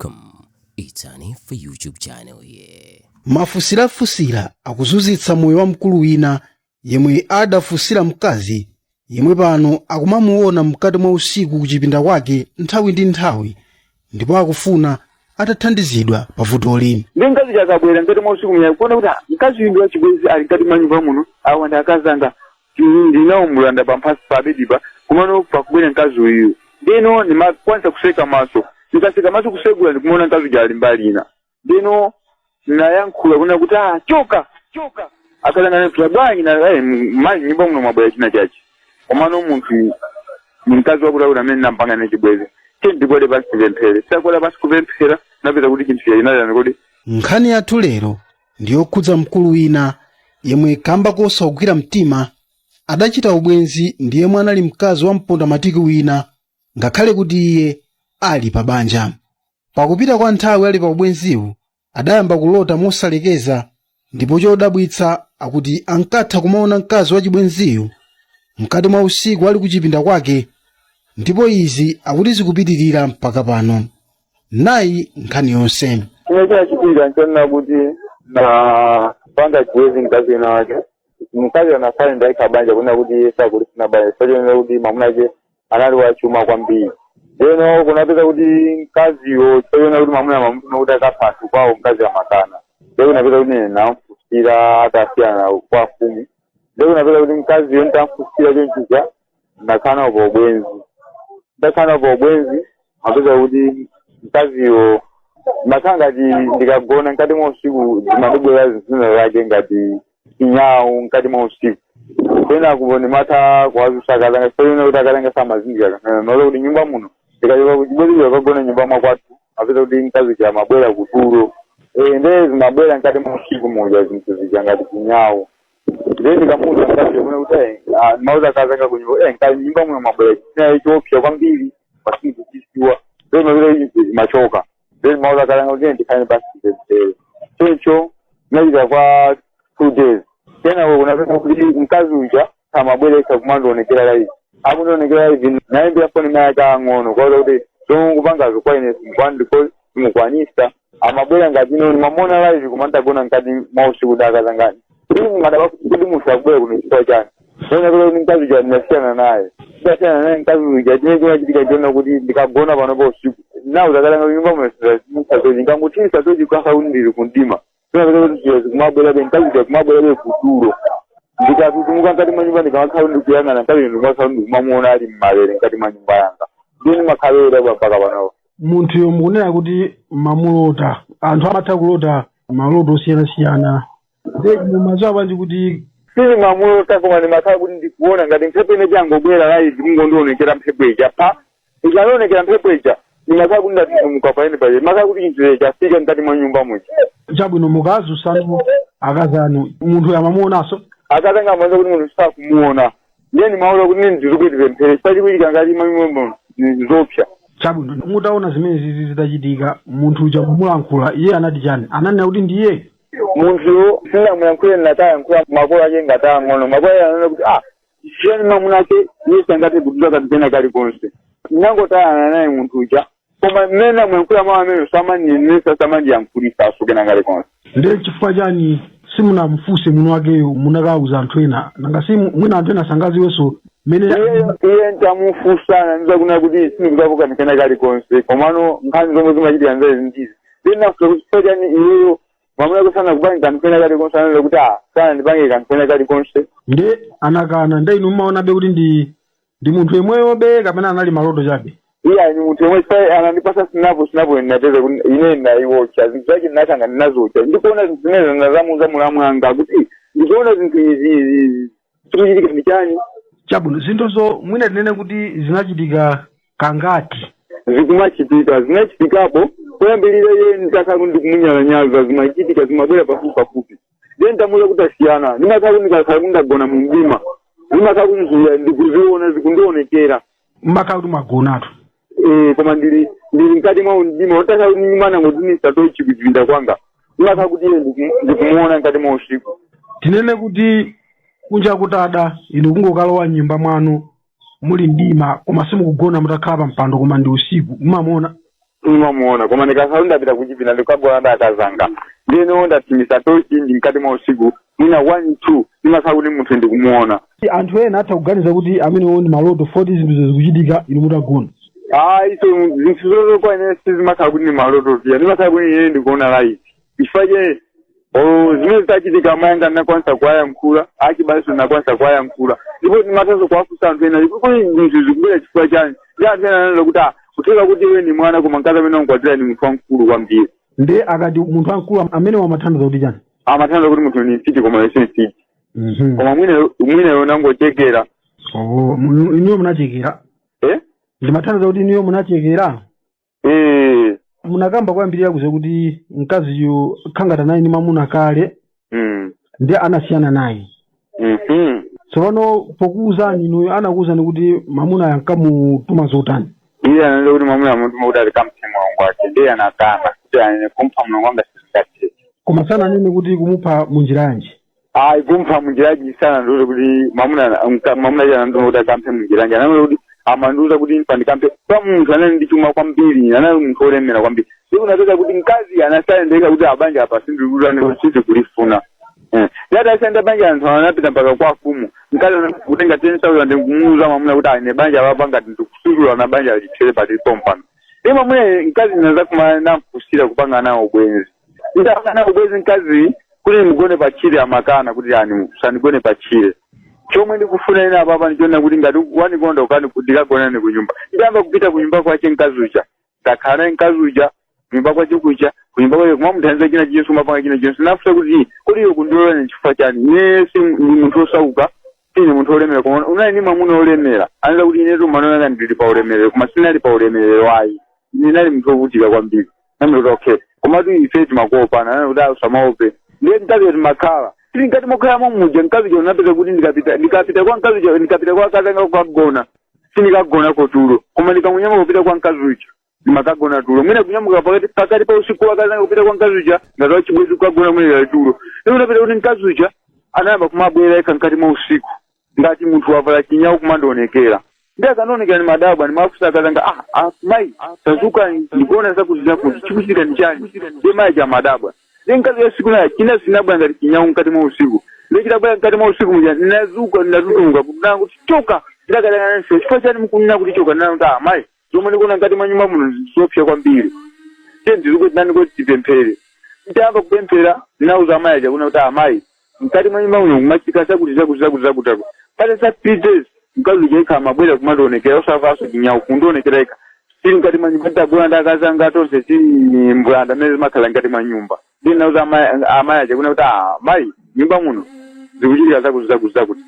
Welcome. It's an for YouTube channel here. Mafunsirafusira akuzunzitsa moyo wa mkulu wina yemwe adafunsira mkazi yemwe pano akumamuona mkati mwa usiku kuchipinda kwake nthawi ndi nthawi, ndipo akufuna atathandizidwa pa vutoli. Ndi mkazi chakabwera mkati mwa usiku mya kuona kuti, ah, mkazi uyu ndi wachibwenzi ali mkati mwa nyumba muno, awa ndi akazanga, ndinawo mulanda pamphasi pabedipa, kumano pakubwera mkazi uyu, ndeno ndimakwanisa kuseka maso. Ndikaseka maso kusegula, ndikumaona mkazi uja ali mbali ina. Ndeno nayankhula kuna kuti, "Ah, choka, choka." Akazanga nafuta bwanji na mayi, nyumba muno mwabwera china chachi, komano munthu ni mkazi wakuti akuti amene nampanga ne chibwenzi. Tiye ndigwade pasi kupemphera. Tisagwada pasi kupemphera, napeza kuti chinthu chinalani kodi. Nkhani yathu lero ndiyokhudza mkulu wina yemwe kamba kosagwira mtima adachita ubwenzi ndi yemwe anali mkazi wa mpondamatiki wina, ngakhale kuti iye ali pa banja. Pakupita kwa nthawi ali pa ubwenziwu, adayamba kulota mosalekeza, ndipo chodabwitsa akuti ankatha kumaona mkazi wa chibwenziyu mkati mwa usiku ali kuchipinda kwake, ndipo izi akuti zikupitirira mpaka pano. Nayi nkhani yonse. Chimene chinachitika nchonena kuti na panga chibwenzi mkazi wina wake. Mkazi anafane ndaikha banja, kunena kuti iye sakulifuna banja, chifukwa kuti mwamuna ake anali wachuma kwambiri. Ndeno kunapeza kuti mkaziyo, chifukwa kuti mwamuna amamutuma kuti akapha anthu kwawo, mkazi amakana. Ndiye kunapeza kuti ine namfusira atasiyana kwa mfumu. Ndiye kunapeza kuti mkaziyo ntamfusira chonchija, ndakhala nawo pa ubwenzi. Ndakhala nawo pa ubwenzi, mapeza kuti mkaziyo makhala ngati ndikagona mkati mwa usiku zimandibwera zinthu zake ngati chinyawu mkati mwa usiku. Pena kupo ndimatha kuwazusa akazanga, chifukwa kuti akazanga samazindikira. Maola kuti nyumba muno ndikachoka kuchibwenzi kagona nyumba mwakwathu, mapeza kuti mkazi uja amabwera kutulo. Nde zimabwera mkati mwa usiku muja zinthu zija ngati chinyawu. Nde ndikamuuza mkazi yomwe kuti mauza akazanga kunyumba, mkazi, nyumba muno mwabwera chinayi choopsa kwambiri, pasikuchisiwa. Nde mapeza kuti zimachoka. Nde mauza akazanga kuti ndikhale basi ndipemphere. Choncho nachita kwa 2 days. Kenako kunapeza kuti mkazi uja amabweresa kumandionekera live, akundionekera live. Nayimbira foni mayi ake ang'ono kwaza kuti zomwe mukupangazo kwa ine simukwanisa. Amabwera ngati ino ndimamona live, koma ndagona mkati mwa usiku dakazangani ili madaba kuti munthu akubwera kuno chifukwa chani. Ndinapeza kuti mkazi uja ndinasiyana naye. Ndasiyana naye mkazi uja, chimene chimachitika chiona kuti ndikagona pano pa usiku, nawo zakatanga nyumba muno satochi, ngangothirisa tochi kukhala kuti ndili kundima. Ndinapeza kuti ziya zikumabwerabe, mkazi uja kumabwerabe kutulo. Ndikatutumuka mkati mwa nyumba, ndikamakhala ndikuyang'ana mkazi, ndikumakhala ndikumamuona ali mmalere mkati mwa nyumba yanga. Ndiye ndimakhalera mpaka panopo. Munthuyo mukunena kuti mamulota. Anthu amatha kulota maloto osiyanasiyana, nde mumadziwa bwanji kuti Sili mamulota, koma ndimakhala kuti ndikuona ngati mphepo ine changobwera live, kungondionekera mphepo ija pa ikanaonekera mphepo ija, ndimakhala kuti ndatutumuka paene paja, ndimakhala kuti chinthu chafika mkati mwa nyumba muja. Chabwino, mukazusanu akazanu, munthu amamuonanso? Akazanga amaona kuti munthu sakumuona. Ndiye ndimaona kuti nini ndizikuti pemphere, chifukwa chikuchitika ngati mwa nyumba nzopsa. Chabwino, mutaona zimene zizi zitachitika, munthu uja mumulankhula, iye anati chani? Ananena kuti ndiye? Munthuyo sinamuyankhule, natayankhula makolo ake ngati ang'ono. Makolo ake ananena kuti, ah, siyani, mwamuna ake iye sangathe kutuza kanthu kena kalikonse. Ndinangotayana naye munthu uja, koma mmene namuyankhula mawu amene samanenesa, samandiyankhulisa kena kalikonse. Ndiye chifukwa chani simunamufunse mwini wakeyo? Munakauza anthu ena, nanga si mwina anthu ena sangaziwenso mmene? Iye ntamufunsana ndizakunena kuti sindikuzapo kanthu kena kalikonse, komano nkhani zomwe zimachitika nzezi ndizi. Ndiye ndinafunsa kuti chifukwa chani iyeyo mwamuna kusana kupange kanthu kena kalikonse. Ananena kuti, ah, sana ndipange kanthu kena kalikonse. Nde anakana. Nde inu mumaonabe kuti ndi munthu yemweyobe kapena anali maloto chabe? Iya, ni munthu yemwe, chifukwa anandipasa sinapo. Sinapo ndinapeza kuti ine ndinayiwocha zinthu zake, ndinakanga ndinazocha. Ndikuona zinthu zimene ndazamuza mulamu anga kuti ndikuona zinthu izi izi izi, chikuchitika ndi chani? Chabwino, zinthuzo mwina tinene kuti zinachitika kangati? Zikumachitika, zinachitikapo kuyambirira iye nditakhala kuti ndikumunyalanyaza, zimachitika, zimabwera pafupi pafupi. Ndiye ntamuza kuti asiyana, ndimakhala kuti ndikakhala kuti ndagona mu mdima, ndimakhala kuti ndikuziona, zikundionekera. Mmakhala kuti mwagonatu? Koma ndili mkati mwa mdima, utakhala kuti nyumana ngotinisa tochi kuchipinda kwanga, ndimakhala kuti iye ndikumuona mkati mwa usiku. Tinene kuti kunja kutada, inu kungokalowa nyumba mwanu muli mdima, koma simukugona, mutakhala pa mpando, koma ndi usiku, mumamuona? Sindimamuona, koma ndikakhala ndapita kuchipinda ndikagona ndi akazanga, ndiyeno ndathimitsa tochi, ndi mkati mwa usiku mwina 1 2, ndimakhala kuti munthu ndikumuona. Anthu ena atha kuganiza kuti amenewo ndi maloto, 40 zinthu zikuchitika inu mutagona. Ayi, so zinthu zozo kwa ine sizimakhala kuti ndi maloto pia, ndimakhala kuti ine ndikuona light. Chifukwa che zimene zitachitika, mayanga ndinakwanisa kuwayankhula, achibalenso ndinakwanisa kuwayankhula, ndipo ndimathanso kuwafunsa anthu ena kuti zinthu zikubwera chifukwa chani, ndi anthu ena ananena kuti kutheka kuti iwe ni mwana, koma mkazi amene wankwatira ni munthu wamkulu kwambiri. Ndi akati munthu wamkulu amene wamathandiza kuti chani? Amathandiza kuti munthu ni mfiti, koma iwe si mfiti. Koma mwine unangochekera. Oh, inuyo munachekera? Eh? Ndimathandiza kuti inuyo munachekera? Eh. Munakamba kwambirira kuze kuti mkaziyu khangata naye ndi mamuna kale, ndi anasiyana naye. Tsopano pokuwuzani inuyo, anakuwuzani kuti mamuna ankamutuma zotani? Iye ananena kuti mwamuna amutuma kuti alikamphe mulongo wake, ndiye anakana kuti anene kumpha mulongo wanga sizingatheke. Koma sananene kuti kumupha munjira yanji? Ayi, kumpha munjira yanji sanandiuze kuti mwamuna iye anandituma kuti akamphe munjira yanji. Ananena kuti amandiuza kuti pandikampe kwa munthu anali ndi chuma kwambiri, anali munthu olemera kwambiri. Ndipo unapeza kuti mkazi anasayendeka kuti abanja apa sindikuti sizikulifuna. Yati asiyenda banja, anthu anapita mpaka kwa afumu. Mkazi kutenga 10,000 kumuuza mwamuna kuti ine banja papa ngati ndikusulula na banja lithere patilipo mpano. Ndi mwamuna mkazi naza kuma namfusira kupanga nawo ubwenzi. Ndapanga nawo ubwenzi mkazi kuti mugone pachire, amakana kuti ani sandigone pachire. Chomwe ndikufuna ine apapa ndichiona kuti ngati wanikonda ukani ndikagonane kunyumba. Ndiyamba kupita kunyumba kwache mkazi uja, ndakhala naye mkazi uja kunyumba kwache kuja, kunyumba kwache kumamuthandiza china chilichonse, kumapanga china chilichonse. Nafusa kuti kodi iwe kundilola chifukwa chani? Ine si ndi munthu osauka, sine munthu olemera, koma unali ndi mwamuna olemera. Anza kuti inetu manonanga ndili pa ulemerero, koma sinali pa ulemerero ayi, ndinali munthu ovutika kwambiri. Namati okay, komatu ife timakuopana. Anati kuti usamaope. Ndiye mkazi timakhala tili mkati mokhalamo muja, mkazi uja unapeza kuti ndikapita kwa mkazi uja, ndikapita kwa akazanga kukagona, sindikagona tulo, koma ndikangonyamuka kupita kwa mkazi uja ndimakagona tulo. Mwina kunyamuka pakati pa usiku akazanga kupita kwa mkazi uja ngati wachibwezi kukagona mwina tulo. Ndipo unapeza kuti mkazi uja anayamba kumabwera yekha mkati mwa usiku ngati munthu wavala chinyawu kumandionekera. Ndi akanionekera ni madabwa, ndimafusa akazanga, mayi, tazuka, ndikuona zakuti zakuti, chikuchitika ndi chani? Ndi mayi cha madabwa. Ndi mkazi ya siku naye china sinabwera ngati chinyawu mkati mwa usiku. Ndi chitabwera mkati mwa usiku muja, ndinazuka, ndinatutumuka kunena kuti choka. Ndakadangana chifukwa chani mukunena kuti choka? Ndinati mayi, zomwe ndikuona mkati mwa nyumba muno zopsa kwambiri, tiye ndizuke tinani kuti tipemphere. Ndiyamba kupemphera, ndinauza amayi aja kuna kuti amayi, mkati mwa nyumba muno kumachitika zakuti zakuti zakuti zakuti zakuti. Patasa 3 days mkazi uja yekha amabwera kumandionekera, osavaso chinyawu, kundionekera yekha tili mkati mwa nyumba, nditagona ndi akazanga tonse tili mbulanda mmene zimakhala mkati mwa nyumba. Ndinauza amayi aja kuna kuti mayi, nyumba muno zikuchitika zakuti zakuti zakuti.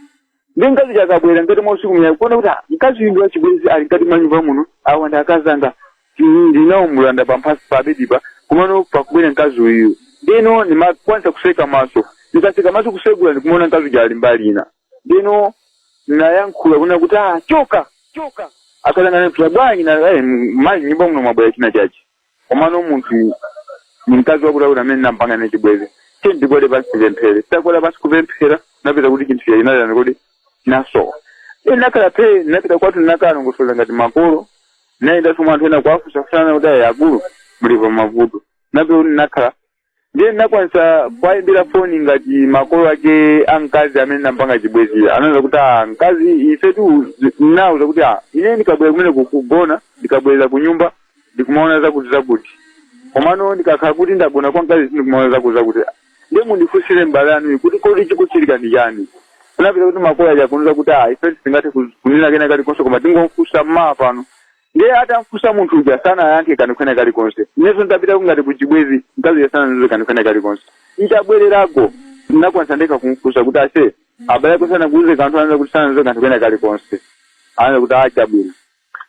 Ndi mkazi uja akabwera mkati mwa usiku mnya kuona kuti mkazi uyu ndi wachibwenzi ali mkati mwa nyumba muno, awa ndi akazanga, ndinawo mulanda pamphasi pabedipa, kumano pakubwera mkazi uyu. Ndino ndimakwanisa kuseka maso, ndikaseka maso kusegula ndikumaona mkazi uja ali mbali ina. Ndino nayankhula kuna kuti choka choka. Akazanga nipita bwanji na mayi, nyumba muno mwabwera china chachi, komano munthu ni mkazi wakuti akuti amene nampanga ne chibwezi, tiye ndigwade pansi kupemphere. Tagwada pansi kupemphera, napita kuti chinthu chinalani kuti nasowa. Ine nakhala phe, napita kwathu, nakalongosola ngati makolo, nayendanso anthu ena kuwafusafusana kuti ayi akulu muli pa mavuto. Napita kuti nakhala, ndiye ndinakwanisa kuwayimbira foni ngati makolo ake amkazi amene nampanga chibwezi. Anaweza kuti mkazi ifetu nauza kuti ine ndikabwera kumene kugona, ndikabwerera ku nyumba ndikumaona zakuti zakuti, komano ndikakhala kuti ndagona kwa mkazi sindikumaona zakuti zakuti. Ndiye mundifunsire m'bale anuyi kuti kodi chikuchitika ndi chani? Kunapita kuti makolo aja akunuza kuti ife sitingathe kunena kena kalikonse, koma tingomfunsa mmaa pano. Ndiye atamfunsa munthu uja sanayankhe kanthu kena kalikonse. Inenso nditapita ngati kuchibwezi, mkazi uja sanandiuze kanthu kena kalikonse. Nditabwererako ndinakwanisa ndekha kumfunsa kuti ase abale ako sanakuuze kanthu? Anaza kuti sanandiuze kanthu kena kalikonse. Anaza kuti achabwino.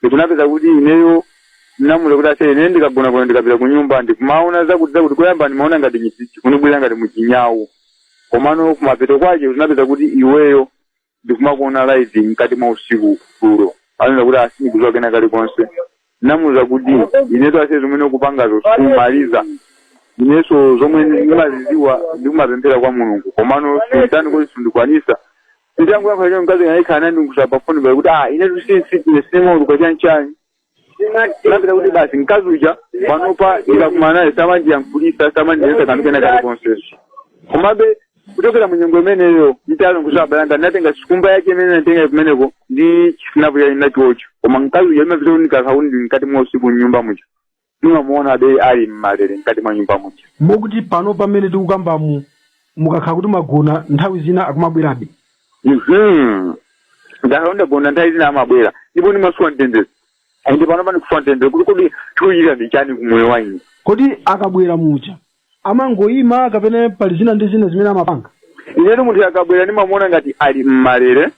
Ndikunapeza kuti ineyo ndinamuuza kuti ase ine ndikagona kuno, ndikapita ku nyumba ndikumaona zakuti zakuti. Koyamba ndimaona ngati chikunibwera ngati muchinyawu, komano kumapeto kwache zinapeza kuti iweyo ndikumakuona live mkati mwa usiku tulo. Anena kuti asindikuziwa kena kalikonse. Namuuza kuti ineto ase zimene ukupangazo sikumaliza, inenso zomwe ndimaziziwa ndikumapemphera kwa Mulungu, komano sinditani kuti sindikwanisa. Nditangoyankhula choncho, mkazi anayikhala nandingusa pafoni pali kuti inetu sinsimautuka chanichani. Napita kuti basi mkazi uja panopa ndikakumana naye samandiyankhulisa, samandiyesa kanthu kena kalikonseso. Komabe kuchokera mu nyengo imeneyo nditalongosola abale anga, ndinatenga sikumba yake imene natenga kumeneko ndi chisinapu chake ndinachiwocho. Koma mkazi uja imapita kuti ndikakhala kuti ndili mkati mwa usiku mnyumba muja, nimamuona be ali mmalere mkati mwa nyumba muja. Mokuti pano pamene tikukambamu, mukakhala kuti mwagona, nthawi zina akumabwerabe? Ndakhala ndagona, nthawi zina amabwera, ndipo ndimasowa mtendere. Ende pano pani kusowa mtendere kuti kodi chikuchitika ndi chani kumoyo wa ine? Kodi akabwera muja amangoyima kapena pali zina ndi zina zimene amapanga? Inetu munthu akabwera ndimamuona ngati ali mmalere.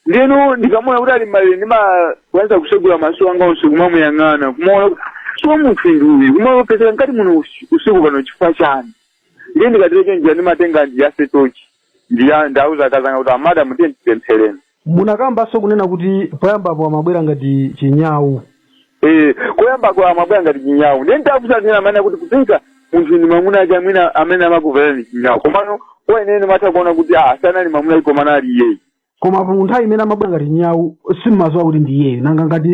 Ndiyeno ndikamuona kuti ali mmalere, ndimakwanisa kusegula maso anga onse kumamuyang'ana, kumaona kuti so munthu ndi uyu, kumapezeka mkati muno usiku pano chifukwa chani? Ndiye ndikatero chonjira, ndimatenga ndiyase tochi, ndiya ndauza akazanga kuti, "Amadamu, tiye tipemphereni." Munakambanso kunena kuti poyambapo amabwera ngati chinyawu. Eh, koyambako amabwera ngati chinyawu. Ndiye ndafusa zina amene kuti kupita munthu ndi mwamuna ake amene amakuvalani chinyawu, komano kwa inene matha kuona kuti ah, sanali mwamuna ake koma anali iyeyi. Koma pa nthawi imene amabwera ngati chinyawu simmadziwa kuti ndi iyeyo? Nanga ngati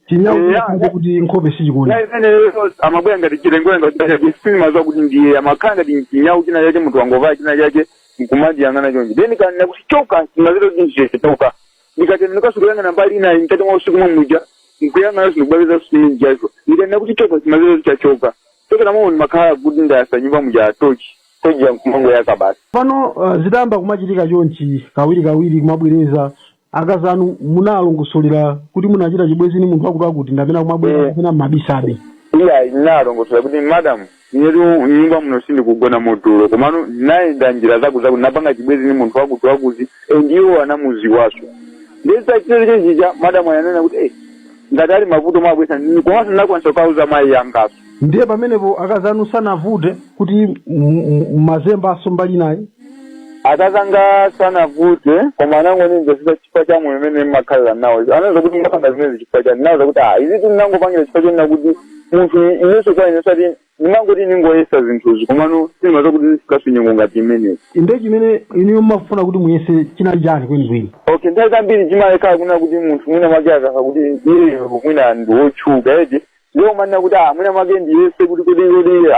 chinyawu chimakhalapo kuti nkhope sichikuoneka. Na imeneyo amabwera ngati chilengwe, ngati sinimadziwa kuti ndiye, amakhala ngati chinyawu china chake, munthu wangovala china chake nkumandiyang'ana chonchi. Then kanena kuti choka, chimazero chinchi choka. Ndikati ndikasukuyang'ana mbali inayi mkati mwa usiku mwa muja, nkuyang'ana sindikubapeza sinijazo. Ndikanena kuti choka, chimazero chachoka. Chokera momwe ndimakhala kuti ndayasa nyumba muja tochi, tochi yankumango yaka basi. Pano zitayamba kumachitika chonchi kawiri kawiri, kumabwereza, akazi anu munalongosolera kuti munachita chibwenzi ni munthu wakuti wakuti ndapena kumabwera kapena mmabisabe? Iya, ndinalongosola kuti, "Madam, inetu nyumba muno sindikugona mutulo, komano ndinayenda njira zaku zaku, ndinapanga chibwenzi ndi munthu wakuti wakuti, and iwo anamuziwaso." Ndisachitiro chonchicha, madamu ayanena kuti, "Ngati ali mavuto mwabwesa." Komanso ndinakwanisa kukauza mayi yangaso. Ndiye pamenepo akazi anu sanavute kuti mazembaso mbali inayi? Akazanga sanavute, koma anangonimvesesa chifukwa cha moyo umene mmakhalira nawo. Anaweza kuti ndapanga zimenezi chifukwa chani? Ndinawuza kuti, "Ah, izi ndinangopangira chifukwa chonena kuti munthu inenso kwa ine sati ndimangoti ndingoyesa zinthuzi, komano sindimaza kuti zifikaso nyengo ngati imeneyi." Ndiye chimene inuyo mmafuna kuti muyese chinali chani kwenikweni? Okay, nthawi zambiri chimakhala kuna kuti munthu mwina mwake akafa kuti iye mwina ndi wotchuka eti, ndiye umanena kuti, ah, mwina mwake ndiyese kuti kodi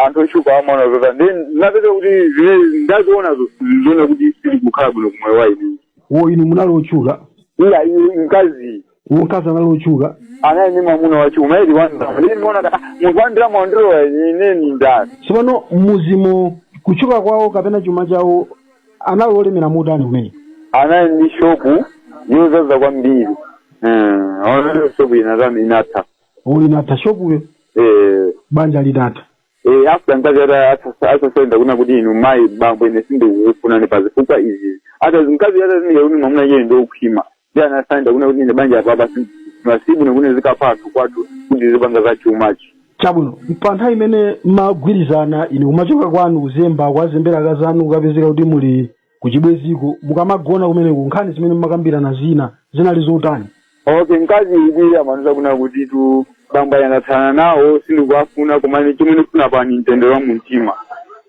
anthu otchuka amaona zota. Ndiye ndinapeza kuti zimene ndazionazo zione kuti sizikukhala bwino kumoyo wa ine. Wo inu munali otchuka? Iya, iye mkazi. Wo mkazi anali otchuka? Anali ndi mwamuna wachuma eti, wandalama. Ndiye ndimaona kuti, ah, munthu wandalama wandilowa ine ni ndani? Tsopano muzimo kutchuka kwawo kapena chuma chawo, anali olemera motani kumene? Anali ndi shopu yozaza kwambiri. Shopu inatani, inatha. O, inatha shopuyo? Eh. Banja litatha? Eh, after mkazi atasenda kuna kuti, "Inu mayi, bambo, ine sindikukufunani pa zifukwa izi." Ata mkazi atazindikira kuti mwamuna iye ndiokhwima, ndi anasenda kuna kuti, "Ine banja apapa masibu nekune zikapha anthu kwathu kuti zipanga za chumachi." Chabwino, pa nthawi imene mmagwirizana, inu kumachoka kwanu kuzemba, kwazembera akazi anu, kukapezeka kuti muli kuchibweziko, mukamagona kumeneku, nkhani zimene mmakambirana zina zinali zotani? Okay, mkazi idi amanuza kuna kuti tu bambo ayandatsana nawo, sindikuwafuna, koma ine chomwe ndikufuna pani mtendere wa mumtima.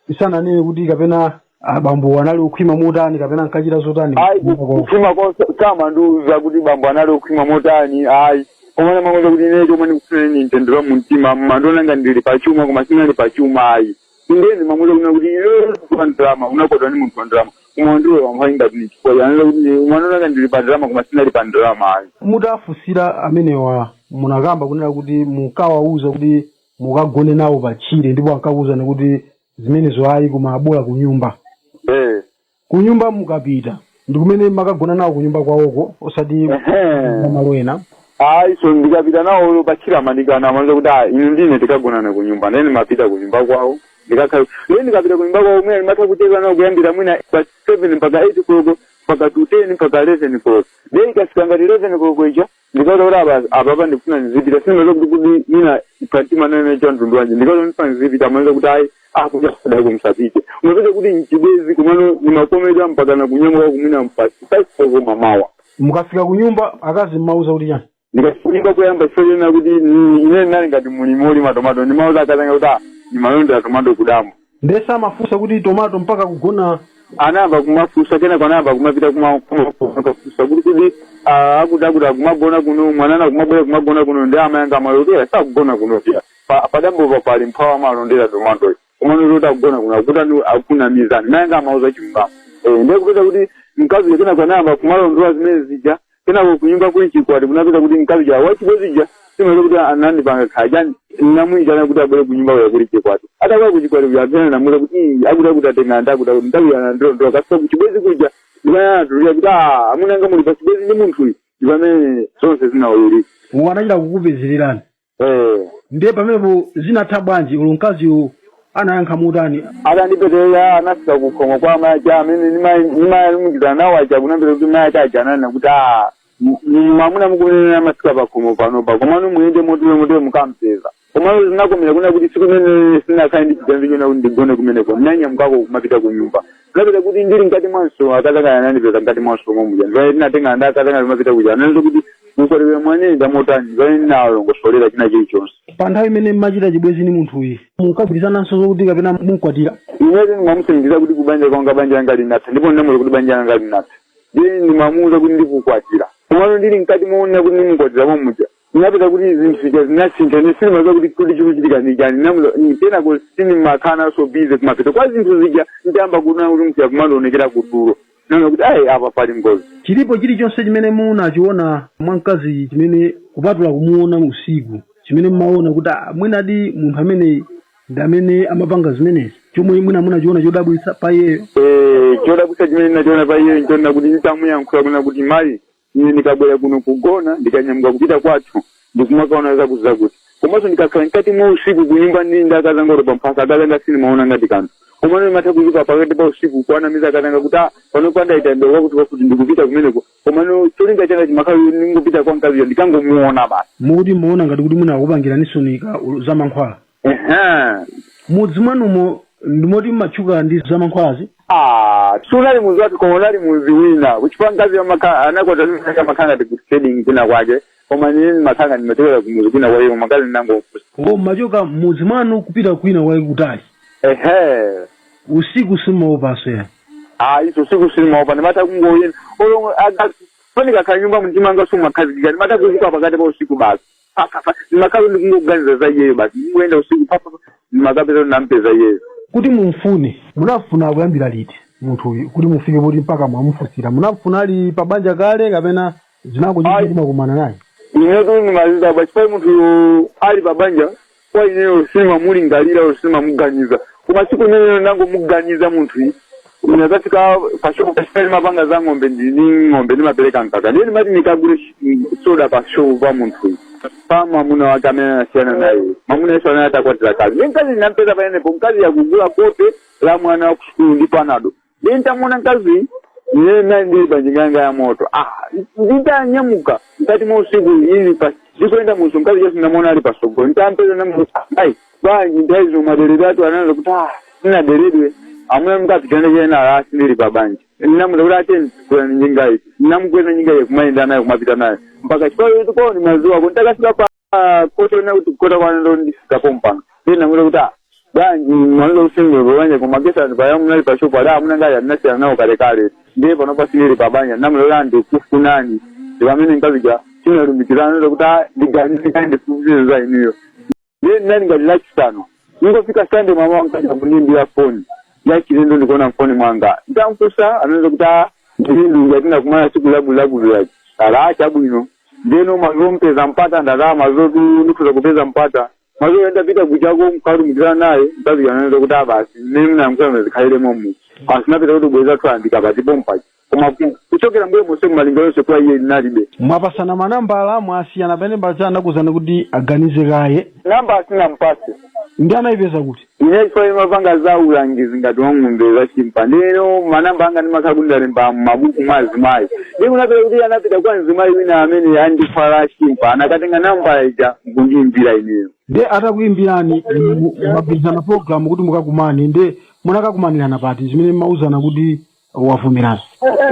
Isananene kuti kapena abambo anali okhwima motani kapena ankachita zotani? Ayi, kukhwima konse samandiuza kuti bambo anali okhwima motani, ayi. Koma mangoza kuti, "Ine chomwe ndikufuna ni mtendere wa mumtima. Mandiona nga ndili pachuma, koma sinali pachuma, ayi." Ndiye ndimamuza kuna kuti, "Iwe wa ndalama, unakodwa ndi munthu wa ndalama, koma ndiwe wamphawi ngati ni chifukwa anena kuti umandiona nga ndili pa ndalama, koma sinali pa ndalama, ayi." Mutafusira amenewa, munakamba kunena kuti mukawauza kuti mukagone nawo pa tchire, ndipo ankakuwuzani kuti zimenezo ayi, koma abola ku nyumba. Eh. Ku nyumba mukapita, ndi kumene makagona nawo kunyumba kwawoko, osati malo ena? Ayi, so ndikapita nawo pachira amandikana, amaza kuti, "Ah, inu ndine tikagonana ku nyumba." Ndene ndimapita ku nyumba kwawo, ndikakhala ndiye ndikapita ku nyumba kwawo, mwina ndimatha kucheza nawo kuyambira mwina pa 7 mpaka 8 koloko, mpaka to 10, mpaka 11 koloko. Ndiye ikafika ngati 11 koloko ija, ndikaona kuti apa apapa ndikufuna ndizipita. Sindimaza kuti mwina pamtima nene cha mtundu wanje. Ndikaona ndifuna ndizipita, amaza kuti, "Ayi, akuja kudako, msapite." Umapeza kuti mchibwezi, kumano ndimakomedwa mpaka na kunyamuka kumwina mpasi 5 koloko mamawa. Mukafika ku nyumba, akazi mmauza kuti chani? Ndikafika kuyamba, chifukwa kuti ine ndinali ngati mulimi wolima tomato, ndimauza akazanga kuti, "Ah, ndimalondera tomato kudambo." Ndese amafunsa kuti tomato mpaka kugona? Anayamba kumafunsa, kenako anayamba kumapita kumafunsa kuti Akuti akuti akumagona kuno, mwanana akumabwera kumagona kuno, ndi amayanga amalotera sakugona kuno. Padambopa pali mphawa amalondera tomantoyi, komano kuti akugona kuno akuti akunamizani. Mayanga amauza chilungamo. Ndiye kupeza kuti mkazi uja kenako anayamba kumalondola zimene zija. Kenako kunyumba kuli chikwati, kunapeza kuti mkazi uja wachibwezi simaza kuti anandipanga khajani, namuyitana kuti abwere kunyumba kuya kuli chikwati. Atabwera kuchikwati kuja, amene namuza kuti, "Ii, akuti akuti atenga ndakuti akuti nthawi anandilondola kasika kuchibwezi kuja." Ndikanatulira kuti, "Ah, amunanga muli pachibwezi ndi munthuyu." Ndi pamene zonse zinawululika. Anachita kukupezererani? Eh. Ndiye pamenepo zinatha bwanji? Ulo mkaziyo anayankha mutani? Atandipeterera, anafika kukhomo kwa amayi amene nimayalumikizana nawo aja. Kunapeza kuti mayi ake aja ananena kuti, "Ah, mwamuna mukunenera amasika pakhomo panopa, komano muyende motere motere mukampeza." Komano zinakomera kuna kuti siku imene sinakhale ndi chiganizo chona kuti ndigone kumeneko, ndinanyamukako kumapita ku nyumba. Kunapeza kuti ndili mkati mwanso, akazanga anandipeza mkati mwanso momuja. Ndiye ndinatenga nda akazanga limapita kuja, ananena kuti, "Mukwatiwe mwanenda motani?" Ndiye ndinawalongosolera china chilichonse. Pa nthawi imene mmachita chibwezi ni munthuyi, munkagwirizananso zokuti kapena munkwatira? Inetu ndimamusindikiza kuti kubanja kwanga, banja langa linatha, ndipo ndinamuza kuti banja langa linatha. Ndiye ndimamuuza kuti ndikukwatira, komano ndili mkati moona kuti ndimukwatira momuja, ndinapeza kuti zinthu zija zinasintha. Ine sindimaziwa kuti chikuchitika ndi chani. Ndinamuza kenako sindimakhala so busy kumapeto kwa zinthu zija, ndiyamba kuona kuti mkuya kumandionekera kutulo, naona kuti ayi, apa pali ngozi. Chilipo chilichonse chimene munachiona mwa mkazi chimene, kupatula kumuona usiku, chimene mmaona kuti, ah, mwinadi munthu amene ndi amene amapanga zimenezi, chomwe mwina munachiona chodabwitsa pa iyeyo? Chodabwitsa chimene ndinachiona pa iyeyo nchonena kuti ntamuyankhula kuna kuti, "Mayi, ine ndikabwera kuno kugona, ndikanyamuka kupita kwathu, ndikumakaona zakuti zakuti, komanso ndikakhala mkati mwa usiku kunyumba ndi ndakazanga pa mphasa, akazanga sindimaona ngati kanthu, komano ndimatha kuzuka pakati pa usiku kuwanamiza akazanga kuti, ah, pano pandaitambira kwakuti kwakuti, ndikupita kumeneko, komano cholinga changa chimakhala ndingopita kwa mkaziyo ndikangomuona basi." Mukuti muona ngati kuti mwina akupangiraninso za mankhwala? Ehe. Mudzi mwanumo ndimoti mmatchuka ndi za mankhwalazi? Ah, sunali muzi wathu, koma unali muzi wina, kuchifukwa mkazi anakwata amakhala ngati ku trading kwina kwake, koma nini makhala ndimachokera kumuzi kwina kwake, koma mkazi ndinangofusa. O, mmachoka mudzi mwanu kupita kwina kwake kutali? Ehe. Usiku simaopanso ya? Ah, iso usiku sindimaopa, ndimatha kungoyenda olo fanikakhala nyumba, mtima anga sumakhazikika, ndimatha kuzuka pakati pa usiku basi, pa ndimakhala ndikungoganiza za iyeyo basi, ndingoyenda usiku pa ndimakapeza kuti ndampeza iyeyo. Kuti mumfune, munafuna kuyambira liti munthu uyu kuti mufike poti mpaka mwamufunsira? Munafuna ali pa banja kale kapena zinangochitika Ayi. kumakumana naye? Inetu ndimazida chifukwa munthu ali pa banja, kwa ineyo sindimamulingalira o sindimamuganiza, koma siku imeneyo ndangomuganiza munthu iyi. Ndakafika pashopu pachifukwa ndimapanga za ng'ombe, ndini ng'ombe ndimapereka mkaka, ndiye ndimati ndikagule soda pa shopu pa munthu pa mwamuna wake amene anasiyana naye. Mwamuna yesu amene atakwatira kale, ndiye mkazi ndinampeza panenepo, mkazi yakugula kope la mwana wa kusukulu ndi panado. Ndiye ntamuona mkazi, ine nali ndili pa njinga yanga ya moto, ah, nditanyamuka mkati mwa usiku ili pa ndikuyenda muso, mkazi yesu ndamuona ali pasogolo. Ntampeza, ndamuti, "Ayi bwanji, nthawi zomwe maderedwe atu?" Anaza kuti, "Ah, sinaderedwe, amuna mkazi chane chena ala sindili pa banja." Ndinamuza kuti, "Ate kwera njinga iyi." Ndinamukweza njinga iyi kumayenda naye, kumapita naye mpaka chifukwa kwawo ni mazuwa ko. Ntakafika pa kota ina kuti kota kwanando ndifika pompano, ndiye ndamuza kuti, "Ah, bwanji, mwanzo usindile pa banja, koma kesa anthu paya munali pa shopu?" Ada amuna ngati andinasiyana nawo kalekale, ndiye pano pasindili pa banja. Ndamuza kuti, "Ndikufunani." Ndi pamene nkazija tinalumikizana kuti, "Ah, ndiganize ndifufuze za inuyo." Ndiye ndinali ngati Lachisanu, ingofika Sunday mama wankaja kundiimbira foni yachilendo, ndikuona mfoni mwanga. Ntamfusa, anaweza kuti, "Ah, ndilindunja tinakumana siku labulabulu yachi ala chabwino." Ndeno mazompeza mpata ndalama mazotu ndikhuza kupeza mpata mazo ndapita kuchako mkalumikizana naye. Mkazi anaweza kuti, "Ah, basi, mmene mnayankhula zikhalire momu." Asinapita kuti bweza twayambika patipo mpachi, koma kuchokera mbuye monse mumalinga yonse kwa iye ndinalibe. Mwapasana manambala, mwasiyana pene pacha anakuzani kuti aganize kaye? Namba asinampase. Ndi anayipeza kuti? Ine chifukwa imapanga za ulangizi ngati wa ng'ombe za chimpa, ndeno manamba anga ndimakhala kuti ndalemba m'mabuku mwa azimayi. Ndi kunapita kuti anapita kwa mzimayi wina amene andikhwala chimpa, anakatenga namba ija nkundiyimbira ineyo. Ndi atakuyimbirani, mwagwirizana program kuti mukakumane, ndi munakakumanirana pati zimene mmauzana kuti wavumirana?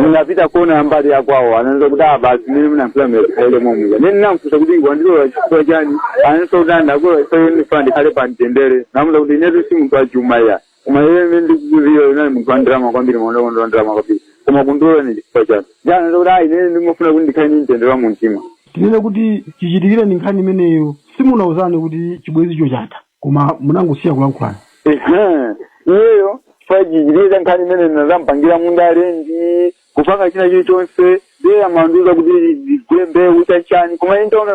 Ndinapita kuona mbali yakwawo, ananza kuti, "Ah, basi, mmene munayankhula mekhalire momwe." Ndi ndinamfunsa kuti, "Wandilola chifukwa chani?" Ananso kuti, "Ndakulola chifukwa ndifuna ndikhale pa mtendere." Namuza kuti, "Inetu si munthu wachuma ya, koma iye imene ndikukuziwa, unali munthu wa ndalama kwambiri, maoneko wa ndalama kwambiri." Koma kundilola ni chifukwa chani? Jana kuti ayi, ine ndimafuna kuti ndikhale ndi mtendere wa mumtima. Tinene kuti chichitikire ni nkhani imeneyo, simunauzane kuti chibwezicho chatha, koma munangosiya kulankhulana? Ehe, iyeyo chifukwa chichitikire nkhani imene nazampangira mundale ndi kupanga china chilichonse, ndiye amandiuza kuti ndigule mbewu chachani. Koma ine ndaona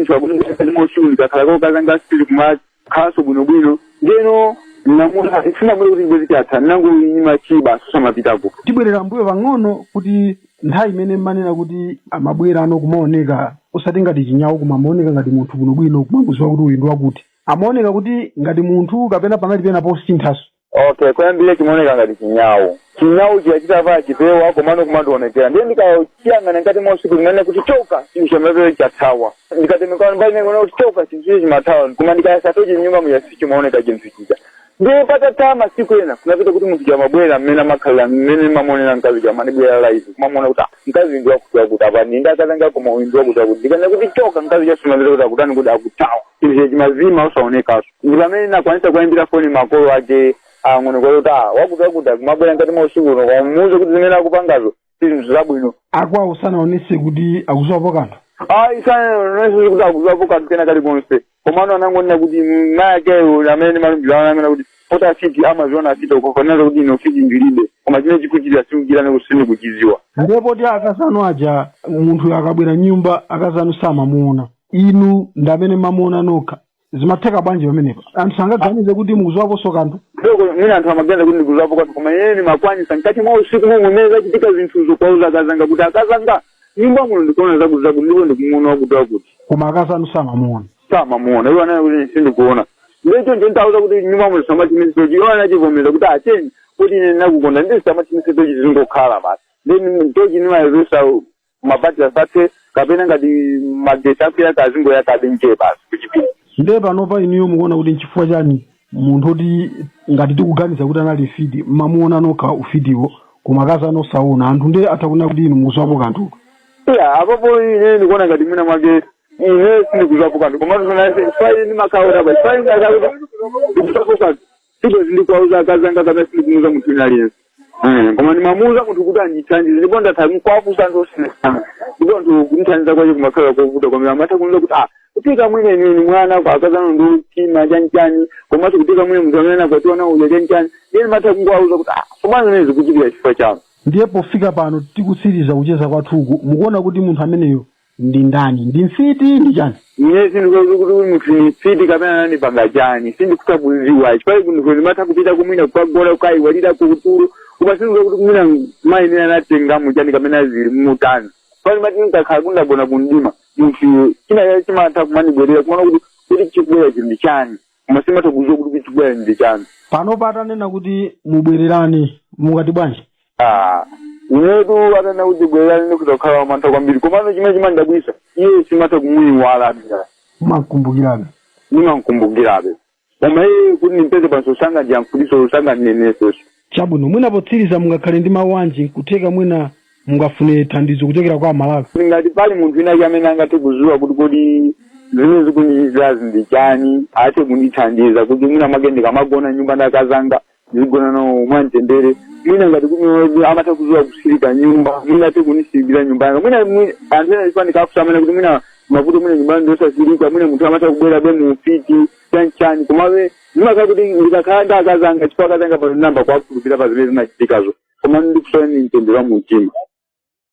mchwa kuti mosiku ndikakhala kokazanga sili kumakhalanso bwinobwino. Ndeno namuza, sinamule kuti chibwezi chatha, nangoyinyima chiba sosamapitako. Tibwerera mbuyo pang'ono kuti nthawi imene mmanena kuti amabwera ano kumaoneka osati ngati chinyawo, koma amaoneka ngati munthu bwinobwino, kumangoziwa kuti uyu ndi wakuti, amaoneka kuti ngati munthu kapena panali pena posinthaso? Okay, kuyambira chimaoneka ngati chinyawo. Chinyawo chiya chitavala chipewa, komano kumandionekera. Ndiye ndikachiyang'ana ngati mausiku, ndinene kuti choka, chinthu chamapero chathawa. Ndikatemeka mbali nengona kuti choka, chinthu chichi chimathawa. Koma ndikayasa tochi mnyumba muja, sichimaoneka chinthu chija. Ndiye patatha masiku ena, kunapita kuti munthu chamabwera mmene amakhalira, mmene mamuonera mkazi, chamanibwera live, kumamuona kuti ah, mkazi ndi wakuti wakuti, apa ndi ndakazanga, koma uyu ndi wakuti wakuti. Ndikanena kuti choka, mkazi chasumapita kuti akutani, kuti akuthawa, chinthu chimazima usaonekaso. Ndi pamene nakwanisa kuyambira foni makolo ake ang'ono kuti ah, wakuti wakuti akumabwera ngati mausiku uno, koma muuze kuti zimene akupangazo si zinthu zabwino. Akwawo sanaonese kuti akuziwapo kanthu? Ayi, sanaonese kuti akuziwapo kanthu kena kalikonse. Komano anangonena kuti mayi akeyo amene malumbiro ananena kuti poti afiti amaziona afiti ukafanira kuti ino fiti ndilibe, koma chimene chikuchitira sikuchitane sindikuchiziwa. Ndipo poti akazanu aja, munthu akabwera nyumba akazanu samamuona, inu ndi amene mamuona nokha, zimatheka bwanji pamenepa? Anthu sangaganize kuti mukuziwaponso kanthu? Doko mwina anthu amaganiza kuti ndikuziwapo kanthu, koma ine ndimakwanisa mkati mwa usiku momwe mmene zachitika zinthuzo kwauza akazanga kuti akazanga, nyumba muno ndikuona zakuti zakuti, ndipo ndikumuona wakuti wakuti. Koma akazanu samamuona? Samamuona. Iwo anena kuti sindikuona. Ndicho nje ntauza kuti nyumba muno samachimisochi. Iwo anachivomeza kuti acheni kuti ine ndinakukonda, ndi samachimisochi zingokhala basi. Then tochi nimayezusa mabati asathe, kapena ngati magesi akwera kazingoyakabe nje basi kuchipinda. Ndiye panopa inuyo mukuona kuti nchifukwa chani munthu oti ngati tikuganiza kuti anali mfiti, mamuona nokha ufitiwo, koma akazanu osaona, anthu ndiye atha kunena kuti inu mukuziwapo kanthu? Iya, apopo ine ndikuona ngati mwina mwake ine sindikuziwapo kanthu, koma chifukwa ndimakhaona pa chifukwa ndakakuti ndikuziwapo kanthu, sibwezi ndikuwauza akazanga kapena sindikumuuza munthu wina aliyense. Koma ndimamuuza munthu kuti andithandize, ndipo ndatha kwafusa anthu osiyanasiyana, ndipo anthu kumthandiza kwache kumakhala kovuta kwambiri. Amatha kuniza kuti ah, kutika mwine nini mwana kwa akazano ndi mtima chanichani, komanso kutika mwine munthu amene anakwatiwa nawo uja chanichani. Ndiye ndimatha kungoauza kuti ah, komano zimene zikuchitika chifukwa chanu. Ndiye pofika pano tikutsiriza kucheza kwathuku, mukuona kuti munthu ameneyo ndi ndani? Ndi mfiti, ndi chani? Ine sindikuti kuti munthu ni mfiti kapena nanipanga chani, sindikuta kuziwa chifukwa munthu ndimatha kupita kumwina kukagona, kukayiwalira kutulo, koma sindikuti kuti kumwina mayi imene anatenga chani kapena zili mutani. Pali mati nkakhala kundagona kundima, munthu china chimatha kumandibwerera, kumaona kuti chikubwera chinthu chani, koma simatha kuziwa kuti chikubwera ndi chani. Panopa atanena kuti mubwererane, mungati bwanji? Ah, inetu atanena kuti bwererane, ndikuzakhala wamantha kwambiri. Komano chimene chimandidabwisa, iye simatha kumuyiwala. Mumankumbukirabe? Ndimamkumbukirabe, koma iye kuti nimpeze panso sanga ndiyankhuliso, sanga ndinenesenso. Chabwino, mwina potsiriza mungakhale ndi mawu anji? Nkutheka mwina mungafune thandizo kuchokera kwa Amalawi. Ngati pali munthu wina amene angathe kuziwa kuti kodi zimene zikundichitirazi ndi chani, athe kundithandiza kuti mwina mwake ndikamagona nyumba ndakazanga ndizigona nawo mwamtendere. Mwina ngati kuti amatha kuziwa kusirika nyumba, mwina athe kundisirikira nyumba yanga. Mwina anthu ena chifukwa ndikafusa amene kuti mwina mavuto, mwina nyumba ndosasirika, mwina munthu amatha kubwera be mu ufiti chanichani. Komabe zimakhala kuti ndikakhala ndi akazanga, chifukwa akazanga pano ndinamba kuwakhulupirira pa zimene zimachitikazo, koma ndikusowa ni mtendere wa mumtima.